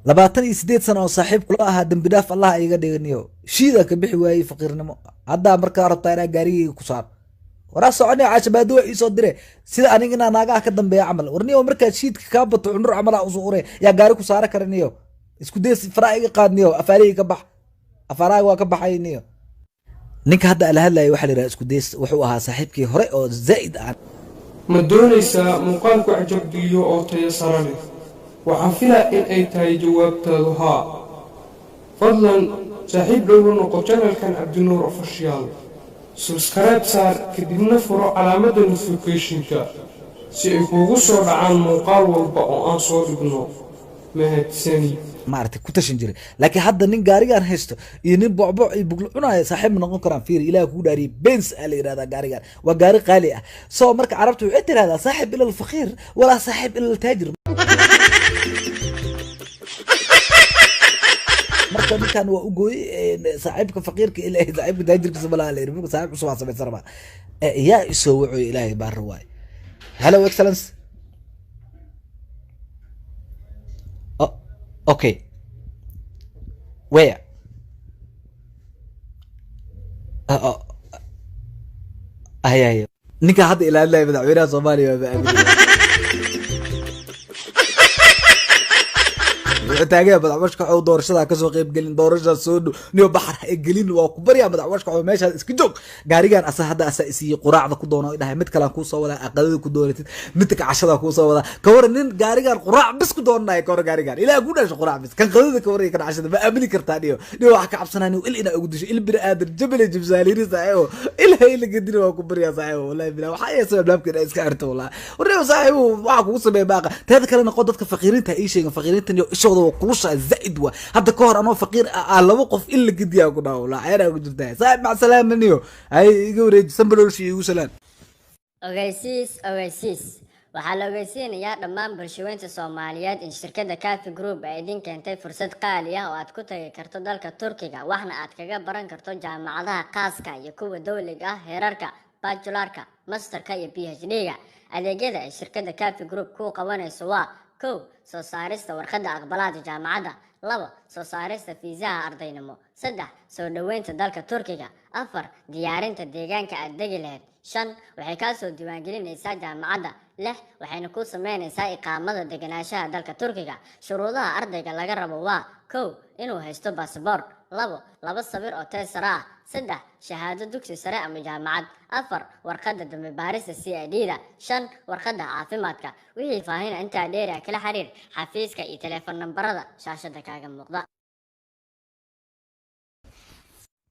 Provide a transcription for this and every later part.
28 sano oo saaxiib kula ahaa, dembi dhaaf Allah iga dhiganiyo, shiida ka bixi waayey faqiirnimo. Haddaa markaa rabtaa inaa gaarigayga ku saaro, waraa soconaya caashabaado waa iisoo dire sida aniga inaa naagaha ka dambeeya camal. Warniyo, markaad shiidka kaa bato cunur camal aa usoo ure, yaa gaari ku saara kara? Niyo, isku days, faraa iga qaadniyo, afaarihii ka bax, afaaraaga waa ka baxay. Niyo, ninka hadda ala hadlaya waxaa la yidhaha isku days, wuxuu ahaa saaxiibkii hore oo zaa'id aan Ma doonaysaa muuqaalku cajabgeliyo oo tayo sare leh? Waxaan filaa in ay tahay jawaabtaadu haa. Fadlan saaxiib dhow la noqo channelkan Cabdinuur Official. Subscribe saar, kadibna furo calaamadda notificationka si ay kuugu soo dhacaan muuqaal walba oo aan soo dhigno. Mahadsani. Maaragtay, ku tashan jiray, laakiin hadda nin gaarigaan haysto iyo nin bocboc iyo buglo cunaayo saaxiib ma noqon karaan. Fiiri, Ilaah kugu dhaariyay, Benz aa la yidhahdaa gaarigan, waa gaari qaali ah. So marka carabta waxay tirahdaa saaxib ila alfaqiir walaa saaxib ila altaajir. Marka ninkan waa u gooyey saaxiibka faqiirka ilaa saaxiibka taajirkiisa malaha la yidhi. Marka saaxiib cusub aan samaysan rabaa. Yaa isoo wacoy? Ilaahay baa rawaay. Hello, excellence. Oh, okay, where? Oh, ay ninka hadda ilaalinaya madaxweynaha Soomaaliya waa aaminaya. Wuxuu taagaya madaxwashkaxow doorashada kasoo qayb gelin, doorashada soo dhow. Niyo, baxar ha gelin, waa ku baryaa madaxwashkaxow, meeshaas iska joog. Gaarigan asa hadda asa isiiyey, quraacda ku doono dhahay, mid kalaan kuu soo wadaa, aqadada ku doonatid, midka cashada kuu soo wadaa. Ka waran nin gaarigan quraac bis ku doonanayo? Ka waran gaarigan ilaah ku dhasho quraac bis, kan qadada ka waran, kan cashada ma aamini kartaa? Niyo, niyo, waxa ka cabsanaa niyo il inaa ugu disho, il bini aadan jabale jibsaaliiri saaxiibo, ilaa ila gadina, waa ku baryaa saaxiibo. Wallahi bilaa waxaa yeesay albaabka inaa iska xirto. Wallahi warniyo saaxiibo, waxaa kugu sameeya baaqa. Teeda kale noqo dadka faqiiriinta ii sheegin, faqiiriintan iyo ishooda waa kulushaa zaid. Waa hadda ka hor anoo faqiir ah laba qof in la gediyaa ku dhaho, walaa ceeraa ku jirtaa. Saaxib, mac salaama. Niyo, hay iga wareeji sambalolshi, igu salaan. Ogeysiis, ogeysiis! Waxaa la ogeysiinayaa dhammaan bulshaweynta Soomaaliyeed in shirkadda Cafi Group ay idin keentay fursad qaali ah oo aad ku tagi karto dalka Turkiga, waxna aad kaga baran karto jaamacadaha khaaska iyo kuwa dowliga ah, heerarka bachelorka, masterka iyo PhD-ga. Adeegyada ay shirkadda Cafi Group kuu qabanayso waa: 1, soo saarista warqadda aqbalaada jaamacadda; 2, soo saarista fiisaha ardaynimo; 3, soo dhoweynta dalka Turkiga; 4, diyaarinta deegaanka aad degi lahayd; 5, waxay kaa soo diiwaangelinaysaa jaamacadda; 6, waxayna kuu sameynaysaa iqaamada deganaanshaha dalka Turkiga. Shuruudaha ardayga laga rabo waa: 1, inuu haysto basaboor; 2, laba sawir oo teesara ah; 3, shahaado dugsi sare ama jaamacad; 4, warqadda dambi baarista CID da; 5, warqadda caafimaadka. Wixii faahina intaa dheeri ah, kala xiriir xafiiska iyo telefoon nambarada shaashada kaaga muuqda.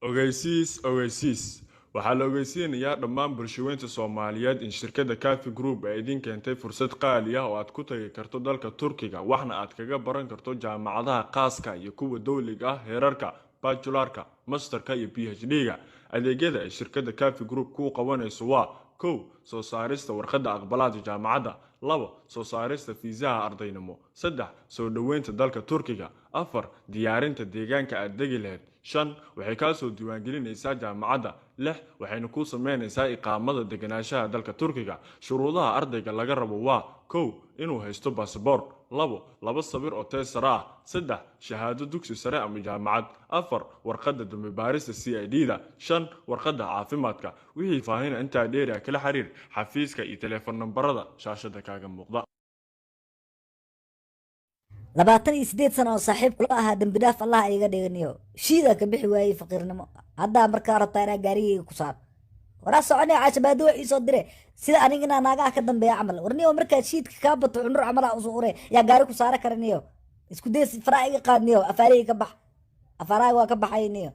Ogeysiis, ogeysiis! Waxaa la ogeysiinayaa dhammaan bulshaweynta Soomaaliyeed in shirkadda Cafi Group ay idin keentay fursad qaali ah oo aad ku tagi karto dalka Turkiga, waxna aad kaga baran karto jaamacadaha khaaska iyo kuwa dowliga ah, heerarka bachelorka, masterka iyo PhD-ga. Adeegyada ay shirkadda Cafi Group kuu qabanayso waa: 1, soo saarista warqadda aqbalaada jaamacadda; 2, soo saarista fiisaha ardaynimo; 3, soo dhoweynta dalka Turkiga; 4, diyaarinta deegaanka aad degi lahayd; 5, waxay kaa soo diiwaangelinaysaa jaamacadda; 6, waxayna kuu sameynaysaa iqaamada deganaanshaha dalka Turkiga. Shuruudaha ardayga laga rabo waa: 1, inuu haysto basaboor; 2, laba sawir oo teesara ah; 3, shahaado dugsi sare ama jaamacad; 4, warqadda dambi baarista CID da; 5, warqadda caafimaadka. Wixii faahina intaa dheeri ah, kala xiriir xafiiska iyo telefoon nambarada shaashada kaaga muuqda. 28 sano oo saaxiib kula ahaa, dembi dhaaf Allah iga dhiganiyo, shiida ka bixi waayey faqiirnimo. Haddaa markaa rabtaa inaa gaarigayga ku saaro, waraa soconaya caashabaado waa iisoo dire sida aniga inaa naagaha ka dambeeya camal. Warniyo, markaad shiidka kaa bato cunur camal aa usoo ure, yaa gaari ku saara kara? Niyo, isku days, faraa iga qaadniyo, afaarihii ka bax, afaaraaga waa ka baxay. Niyo,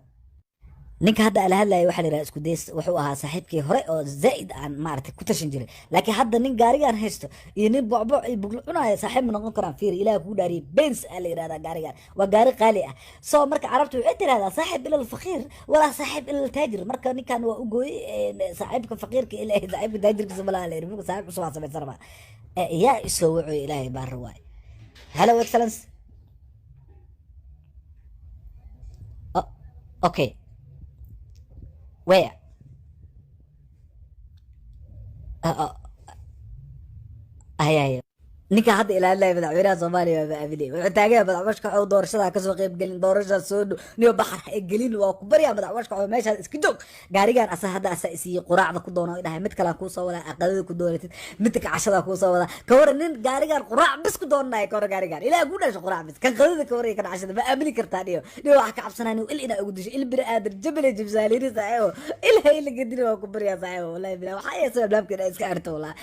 ninka hadda ala hadlaya waxaa la yidhaha isku days, wuxuu ahaa saaxiibkii hore oo zaid aan maaragtay ku tashan jiray, laakiin hadda nin gaarigan haysto iyo nin bocboc iyo buglo cunaayo saaxiib ma noqon karaan. Fiiri, Ilaah kugu dhaariyay, Benz aa la yidhahdaa gaarigan, waa gaari qaali ah. So marka carabta waxay tirahdaa saaxib ila alfaqiir walaa saaxib ila altaajir. Marka ninkan waa u gooyey saaxiibka faqiirka ilaa saaxiibka taajirkiisa malaha la yidhi. Marka saaxiib cusub aan samaysan rabaa. Yaa isoo wacoy? Ilaahay baa rawaay. Hello, excellence. Oh, okay, where? Oh, ay. Ninka hadda ilaalinaya madaxweynaha Soomaaliya waa aaminay. Wuxuu taagan madax washkaxow doorashada kasoo qayb gelin, doorashada soo dhow, niyo baxar ha gelin, waa ku baryaa madax washkaxow, meeshaas iska joog. Gaarigan asa hadda asa isiiyey, quraacda ku doono dhahay, mid kalaan kuu soo wadaa, aqadada ku doonatid, midka cashada kuu soo wadaa. Ka waran nin gaarigan quraac bis ku doonanayo? Ka waran gaarigan ilaah ku dhasho quraac bis, kan qadada ka waran, kan cashada ma aamini kartaa? Dhiyo dhiyo, waxa ka cabsanaa il inaa ugu disho, il bini aadan jabale jibsaalini saaxiibo, il ha ila gedin, waa ku baryaa saaxiibo. Wallahi bilaa waxaa yeesay albaabka inaa iska xirto wallahi.